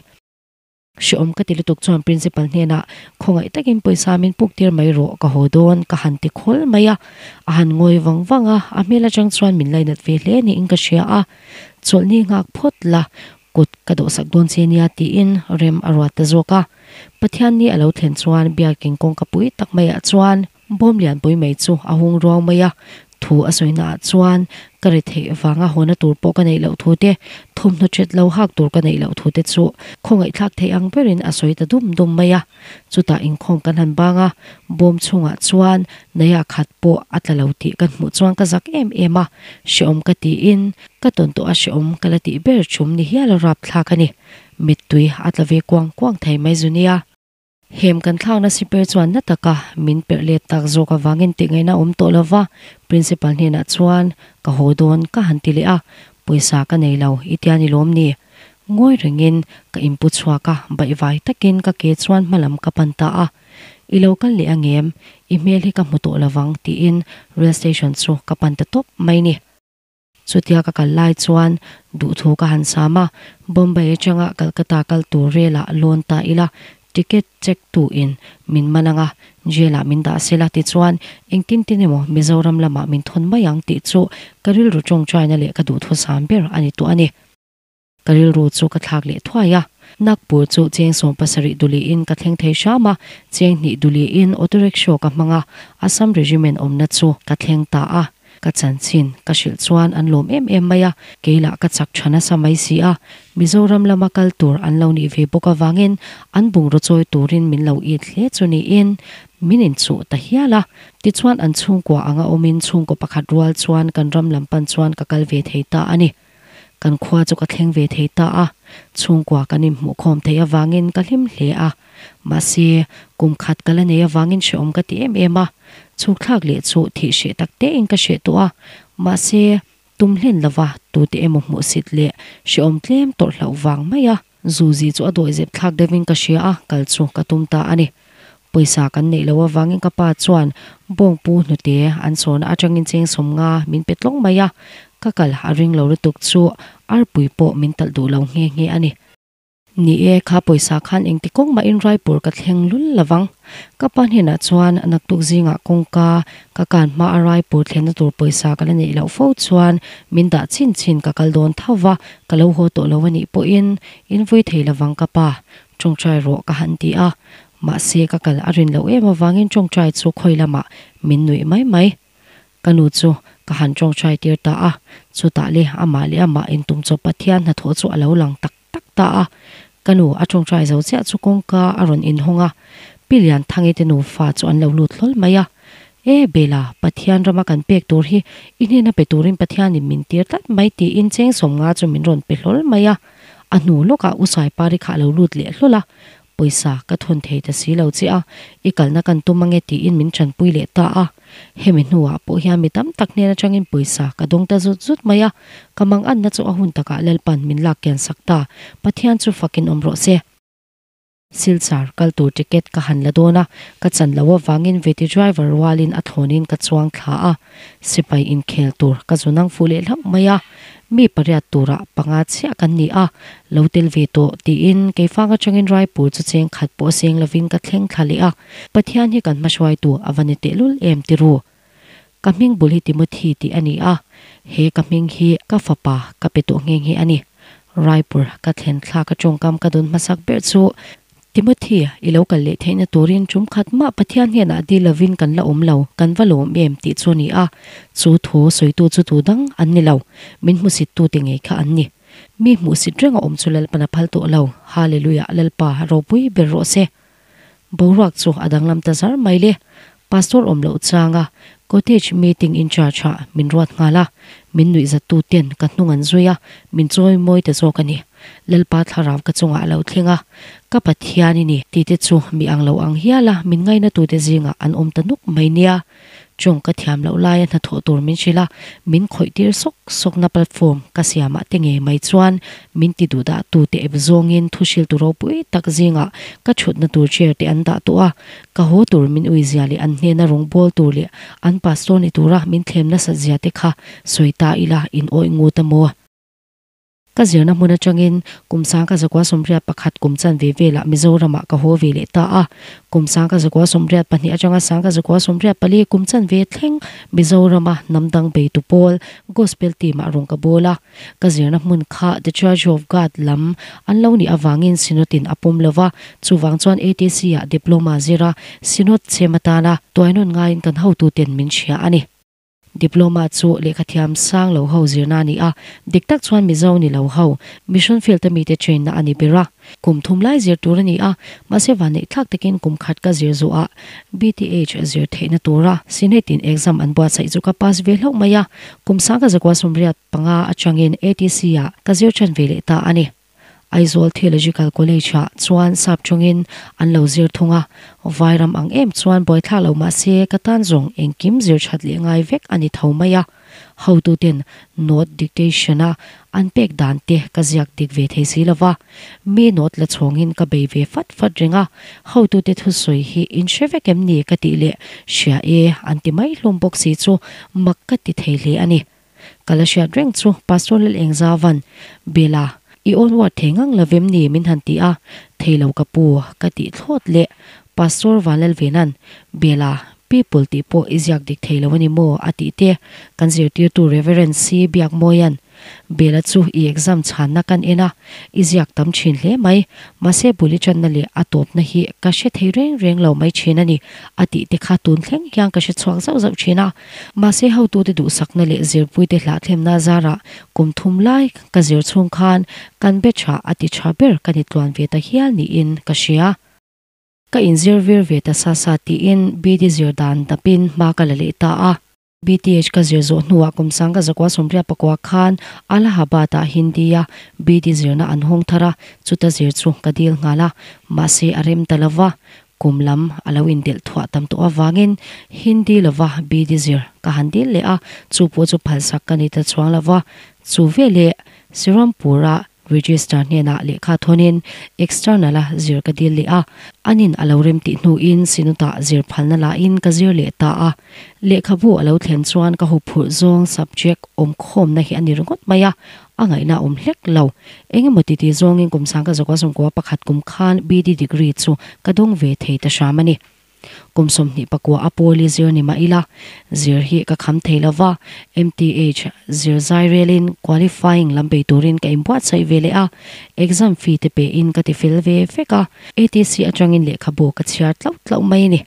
Hrehawm ka ti lutuk chuan principal hnenah khawngaih takin pawisa min puk tir mai rawh ka haw dawn ka han ti khawl mai a. A han ngawi vang vang a, a hmel atang chuan min lainat ve hle niin ka hria a. Chawlhni nghak phawt la kut ka dawhsak dawn che nia tiin rem a ruat ta zawk a. Pathianni a lo thlen chuan biakin kawngka pui tak maiah chuan Bawm lianpui mai chu a hung ruau mai a, thu a sawina ah chuan ka ri theih vanga hawna tur pawh ka neih loh thu te, thawmhnaw ṭhet lo hak tur ka neih loh thu te chu khawngaihthlak theih ang berin a sawi ta dum dum mai a. Chutah inkhawm kan han bang a, bawm chhungah chuan Naya khat pawh a tla lo tih ka hmuh chuan ka zak em em a, hrehawm ka tiin ka tawn tawh a hrehawm ka la tih ber chum ni hial a rapthlak a ni. Mittui a tla ve kuang kuang thei mai zu nia. Hem kan thlakna siper chuan na taka min perh let tak zawk avangin tih ngaihna awm tawh lova, Principal hnenah chuan ka haw dawn ka han ti leh a, pawisa ka nei lo i tia ni lawm ni? Ngawi rengin ka inpu chhuak a, baihvai takin ka ke chuan hmalam ka pan ta a, I lo kal leh angem? I hmel hi ka hmu tawh lovang tiin rail station chu ka pan ta tawp mai ni. Chutia ka kal lai chuan duhthu ka han sam a, Bombay atanga Calcutta kal tur rel ah lawn ta ila, Ticket check tu in min man anga jail ah min dah sela tichuan engtin tin emaw Mizoram lamah min thawn mai ang tih chu ka rilru tawngtaina leh ka duhthusam ber a ni tawh a ni. Ka rilru chu ka thlak leh thuai a, Nagpur chu cheng 70 duliin ka thleng thei hram a, cheng hnih duliin auto rickshaw ka hmang a, Assam Regiment awmna chu ka thleng ta a. Ka chanchin ka hrilh chuan an lawm em em mai a, kei lah ka chak tha nasa mai si a, Mizoram lama kal tur an lo nih ve bawk avangin an bungraw chawi turin min lo it hle chu niin min inchuh ta hial a. Tichuan an chhungkua anga awmin chhungkaw pakhat rual chuan kan ram lam pan chuan ka kal ve thei ta a ni. Kan khua chu ka thleng ve thei ta a, chhungkua kan inhmuhkhawm theih avangin ka hlim hle a. Mahse, kum khat ka la nei avangin hrehawm ka ti em em a, chhukthlak leh chu thih hreh tak tein ka hreh tawh a. Mahse, tum hlen lova tute emaw hmuhsit leh hrehawm tlem tawrh hlauh vang mai a. Zuzi chu a dawihzep thlak deuhin ka hria a, kal chu ka tum ta a ni. Pawisa kan neih loh avangin ka pa chuan bawngpu hnute an chhawn atangin cheng 50 min pe tlawng mai a, ka kal a ring lo lutuk chu arpui pawh min talh duh lo nghe nghe a ni. Ni e, kha pawisa khan engti kawng mahin Raipur ka thleng lul lovang. Ka pa hnenah chuan naktuk zingah kawngka ka kan hma a Raipur thlenna tur pawisa ka la neih loh fo chuan min dah chin chin ka kal dawn tho va, ka lo haw tawh lo a nih pawhin in vui thei lovang ka pa. Tawngtai rawh ka han ti a, mahse ka kal a rin loh em avangin tawngtai chu khawi lamah min nuih mai mai. Ka nu chu ka han tawngtai tir ta a, chutah le amah leh amah intum chawp Pathian hnathawh chu a lo lang tak tak ta a. Ka nu a tawngtai zo chiah chu kawngka a rawn inhawng a, Pi Lianthangi te nufa chu an lo lut hlawl mai a. E Bela, Pathian rama kan pek tur hi i hnena pe turin Pathianin min tir tlat mai tiin cheng 50 chu min rawn pe hlawl mai a. A hnu lawkah U Saipari kha a lo lut leh hlawl a, pawisa ka thawn thei ta si lo che a, i kalna kan tum ange tiin min tanpui leh ta a. Hemi hnuah pawh hian mi tam tak hnen atangin pawisa ka dawng ta zut zut mai a, ka manganna chu a hun takah Lalpan min lak kian sak ta, Pathian chu fakin awm rawh se. Silchar kal tur ticket ka han la dawn a, ka chan loh avangin Veti driver rualin a thlawnin ka chuang thla a, sipai inkhel tur ka zu nang fuh leh hlauh mai a, mi pariat turah panga chiah kan ni a, lo tel ve tawh tiin keifang atangin Raipur chu cheng khat pawh seng lovin ka thleng thla leh a, Pathian hi kan hmahruaitu a va ni tehlul em ti ru. Ka hming bul hi Timothy tih a ni a, he ka hming hi ka fapa ka pe tawh nghe nghe a ni. Raipur ka thlen thlak a tawngkam ka dawn hmasak ber chu, Timothy, i lo kal leh theihna turin tum khat mah Pathian hnenah dil lovin kan la awm lo, kan va lawm em tih chu a ni a. Chu thu sawitu chu tu dang an ni lo, min hmusittute ngei kha an ni. Mi hmuhsit reng a awm chu Lalpan a phal tawh lo. Hallelujah, Lalpa ropui ber rawh se. Boruak chu a danglam ta zar mai le. Pastor awm loh changa Cottage meeting in charge ah min ruat nghal a, min nuih zat tu ten ka hnung an zui a, min chawi mawi ta zawk a ni. Lalpa thlarau ka chungah a lo thleng a, ka Pathian i ni tih te chu mi ang lo ang hial a min ngaina tu te zingah an awm ta nuk mai nia. Chawng ka thiam loh laia hnathawh tur min hrilh a, min khawih tir sawk sawkna platform ka siamah te ngei mai chuan min ti duh dah tu te ep zawngin thu hriltu ropui tak zingah ka thutna tur chair te an dah tawh a, ka haw tur min ui zia leh an hnena rawng bawl tur leh an pastor ni tura min thlem nasat zia te kha sawi ta ila in awih ngut a maw? Ka zirna hmun atangin kum 1981 kum chanve velah Mizoramah ka haw ve leh ta a. Kum 1982 atanga 1984 kum chanve thleng Mizorama hnam dang beitu pawl Gospel team-ah rawn ka bawl a. Ka zirna hmun kha The Church of God lam an lo nih avangin Synod-in a pawm lo va, chuvang chuan ATC-ah Diploma zira Synod chem atana tuainawn ngaiin kan hotuten min hria a ni. Diploma chu lehkhathiam sang lo ho zirna a ni a, dik tak chuan Mizo ni lo ho, mission field a mite train na a ni ber a. Kum thum lai zir tur a ni a, mahse vanneih thlak takin kum khat ka zir zuah BTH zir theihna tura Senate in exam an buatsaih chu ka pass ve hlauh mai a, kum 1985 atangin ATC ah ka zir tan ve leh ta a ni. Aizawl Theological College ah chuan sap tawngin an lo zir thung a, Vairam ang em chuan buaithlak lo mah se ka tan zawng engkim zir that leh ngai vek a ni tho mai a. Hotuten note dictation a an pek dan te ka ziak dik ve thei si lova, mi note la chhawngin ka bei ve fat fat reng a, hotute thusawi hi in hre vek em ni ka tih leh hria e an ti mai hlawm bawk si chu mak ka ti thei hle a ni. Ka la hriat reng chu Pastor Lal Engzavan, Bela, i own word thei ngang lovem ni min han ti a. Thei lo ka pu ka tih thlawt leh Pastor Vanlalvena'n Bela people tih pawh i ziak dik thei lo a ni maw? a tih te kan zirtirtu Reverend C Biakmawia'n Bela chu i exam chhanna kan en a, i ziak tam thin hle mai, mahse bul i tanna leh a tawpna hi ka hre thei reng reng lo mai thin a ni a tih te kha tun thleng hian ka hre chhuak zauh zauh thin a. Mahse hotute duhsakna leh zirpuite hlahthlemna zarah kum thum lai ka zir chhung khan kan be tha a ti tha ber ka ni tluan ve ta hial niin ka hria. Ka inzir vir ve ta sa sa tiin BD zir dan dapin hma ka la leh ta a. BTH ka zir zawh hnuah kum sang ka zakua sawmriat pakua khan Allahabad-ah Hindi-a BD zirna an hawng thar a, chuta zir chu ka dil nghal a, mahse a rem ta lo va, kum lam a lo indelh thuah tam tawh avangin Hindi lova BD zir ka han dil leh a, chu pawh chu phalsak ka ni ta chuang lo va, chu veleh Srirampur-a Register hnenah lehkha thawnin external-a zir ka dil leh a, anin a lo rem tih hnuin Synod-ah zir phalna lahin ka zir leh ta a. Lehkhabu a lo thlen chuan ka huphurh zawng subject awm khawmna hi a ni ringawt mai a, a ngaihna a awm hlek lo. Engemaw titi zawngin kum sangka zakua sawmkua pakhat kum khan BD degree chu ka dawng ve thei ta hram a ni. Kum 24 a pawl i zir ni mah ila, zir hi ka kham thei lo va, MTH zir zai relin qualifying lam bei turin ka inbuatsaih ve leh a, exam fee te pein ka ti fel ve vek a, ATC atangin lehkhabu ka chhiar tlauh tlauh mai a ni.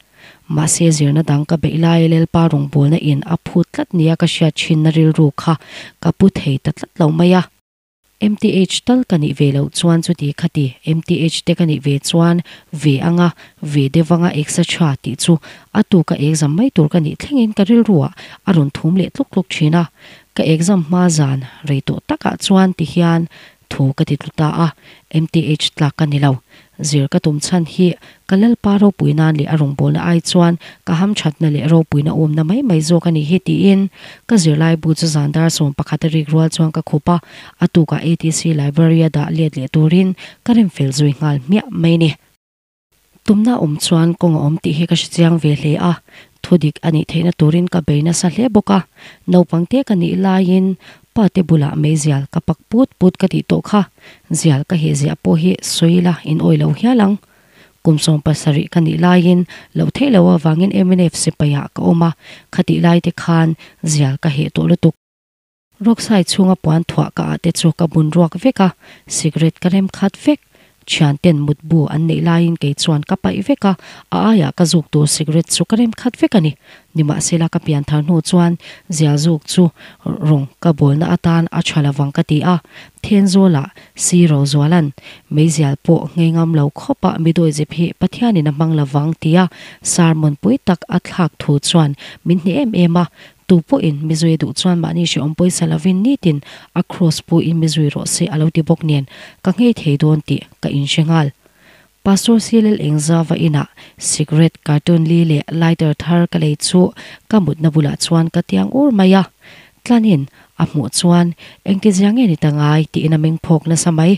Mahse zirna dang ka beih lai Lalpa rawngbawlna in a phut tlat nia ka hriat thinna rilru kha ka pu thei ta tlat lo mai a. MTH tal ka nih ve loh chuan chuti khati MTH te ka nih ve chuan ve anga ve deuh anga etc tih chu a tu ka exam mai tur ka nih thlengin ka rilruah a rawn thum leh tluk tluk thin a. Ka exam hma zan rei tawh takah chuan ti hian thu ka ti tlu ta a, MTH tlak ka ni lo. Zir ka tum chhan hi ka Lalpa ropui nan leh a rawngbawlna ai chuan ka hamthatna leh ropuina awmna mai mai zawk a nih hi tiin ka zirlai bu chu zan dar 11 a rik rual chuan ka khup a, a tukah ATC Library a dah let leh turin ka rem fel zui nghal hmiah mai ni. Tumna awm chuan kawng a awm tih hi ka hre chiang ve hle a, thudik a nih theihna turin ka bei nasa hle bawk a, naupang te ka nih laiin Pa te bulah meizial ka pak put put ka tih tawh kha, zial ka heh ziah pawh hi sawi ila in awi lo hial ang. Kum 17 ka nih laiin loh theih loh avangin mnf sipai ah ka awm a, khatih lai te khan zial ka heh tawh lutuk. Rawksai chhunga puan thuah ka ah te chu ka bun ruak vek a, cigarette ka rem khat vek. Thianten mutbu an neih laiin kei chuan ka paih vek a, a aiah ka zuk tur cigarette chu ka rem khat vek a ni. Nimahsela ka pian thar hnu chuan zial zuk chu rawng ka bawlna atan a tha lovang ka ti a, Thenzawlah si Rozuala'n meizial pawh nghei ngam lo khawpah midawizep hi Pathianin a hmang lovang tia sermon pui tak a thlak thu chuan min hneh em em a, Tu pawhin mi zui duh chuan mahni hrehawm pawisa lovin nitin a cross pu in mi zui rawh se a lo ti bawk nen ka nghei thei dawn tih ka inhre nghal. Pastor Silel Engzava inah cigarette carton li leh lighter thar ka lei chu ka mutna bulah chuan ka tiang ur mai a. Tlanin a hmuh chuan engtizia nge ni ta ngai tiin a meng phawk nasa mai.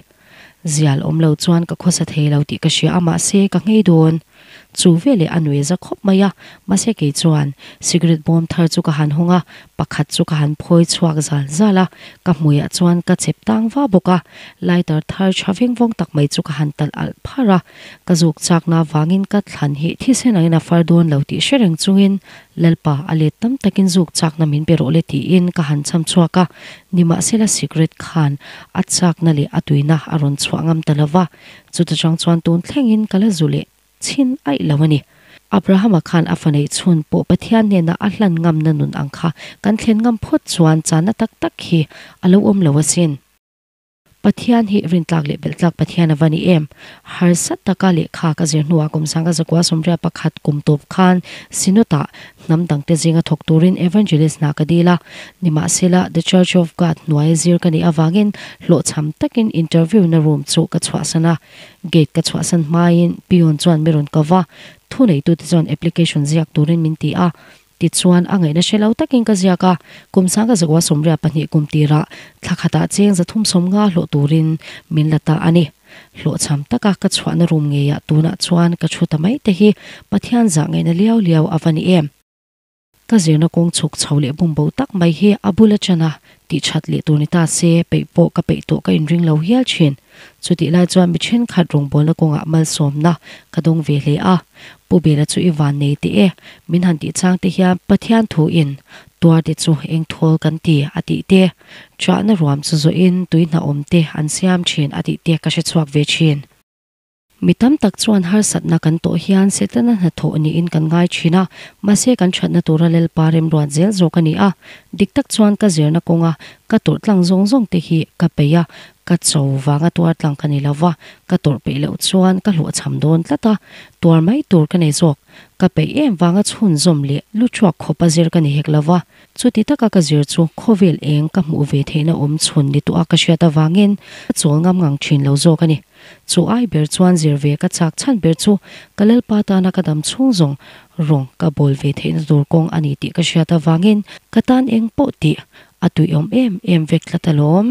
Zial awm lo chuan ka khawsa thei lo tih ka hria a mahse ka nghei dawn. Chu veleh a nui za khawp mai a, mahse kei chuan cigarette bawm thar chu ka han hawng a, pakhat chu ka han phawi chhuak zal zal a, ka hmuiah chuan ka chep tang va bawk a, lighter thar tha veng vawng tak mai chu ka han talh alh phar a, ka zuk chakna avangin ka thlan hi thisen angin a far dawn lo tih hre reng chungin Lalpa a let tam takin zuk chakna min pe rawh le tiin ka han cham chhuak a, nimahsela cigarette khan a chakna leh a tuina a rawn chhuah ngam ta lo va, chuta chang chuan tun thlengin ka la zu leh chhin aih lo a ni. Abrahama khan a fa neih chhun pawh Pathian hnena a hlan ngamna nun ang kha kan thlen ngam phawt chuan chana tak tak hi a lo awm lo asin. Pathian hi rintlak leh belhtlak Pathian a va ni em? Harsa taka lehkha ka zir hnuah kum sanga zakua 81 kum tawp khan Synod-ah hnam dangte zinga thawk turin Evangelist hna ka dil a. Nimahsela, The Church of God hnuaia zir ka nih avangin hlawhchham takin interview na room chu ka chhuahsan a. Gate ka chhuahsan hmain peon chuan mi rawn ko va, thuneitute chuan application ziak turin min ti a. Tichuan, a ngaihna hre lo takin ka ziak a, kum 1972 kum tirah thla khatah cheng 350 hlawh turin min la ta a ni. Hlawhchham taka ka chhuahna room ngeiah tunah chuan ka thu ta mai te hi Pathian zah ngaihna liau liau a va ni em? Ka zirna kawng chhuk chho leh bumbo tak mai hi a bul atana tih that leh tur ni ta se, peih pawh ka peih tawh ka inring lo hial thin. Chutih lai chuan mi thenkhat rawngbawlna kawngah malsawmna ka dawng ve hle a, Pu Bela chu i van nei teh e, min han tih chang te hian Pathian thu in tuar te chu eng thawl kan ti a tih te, chahna ruam chu zawhin tui hna awm te an siam thin a tih te ka hre chhuak ve thin. Mi tam tak chuan harsatna kan tawh hian Setana hnathawh niin kan ngai thin a, mahse kan thatna tura Lalpa remruat zel zawk a ni a. Dik tak chuan ka zirna kawnga ka tawrh tlang zawng zawng te hi ka peih a, ka cho vanga tuar tlang ka ni lo va, ka tawrh peih loh chuan ka hlawhchham dawn tlat a, tuar mai tur ka nei zawk. Ka peih em vanga chhunzawm leh lu thuak khawpa zir ka ni hek lo va, chuti taka ka zir chu khawvel eng ka hmuh ve theihna awm chhun ni tawha ka hriat avangin ka chawl ngam ngang thin lo zawk a ni. Chu ai ber chuan zir ve ka chak chhan ber chu ka Lalpa tana ka dam chhung zawng rawng ka bawl ve theihna tur kawng a ni tih ka hriat avangin ka tan eng pawh tih a tuiawm em em vek tlat alawm.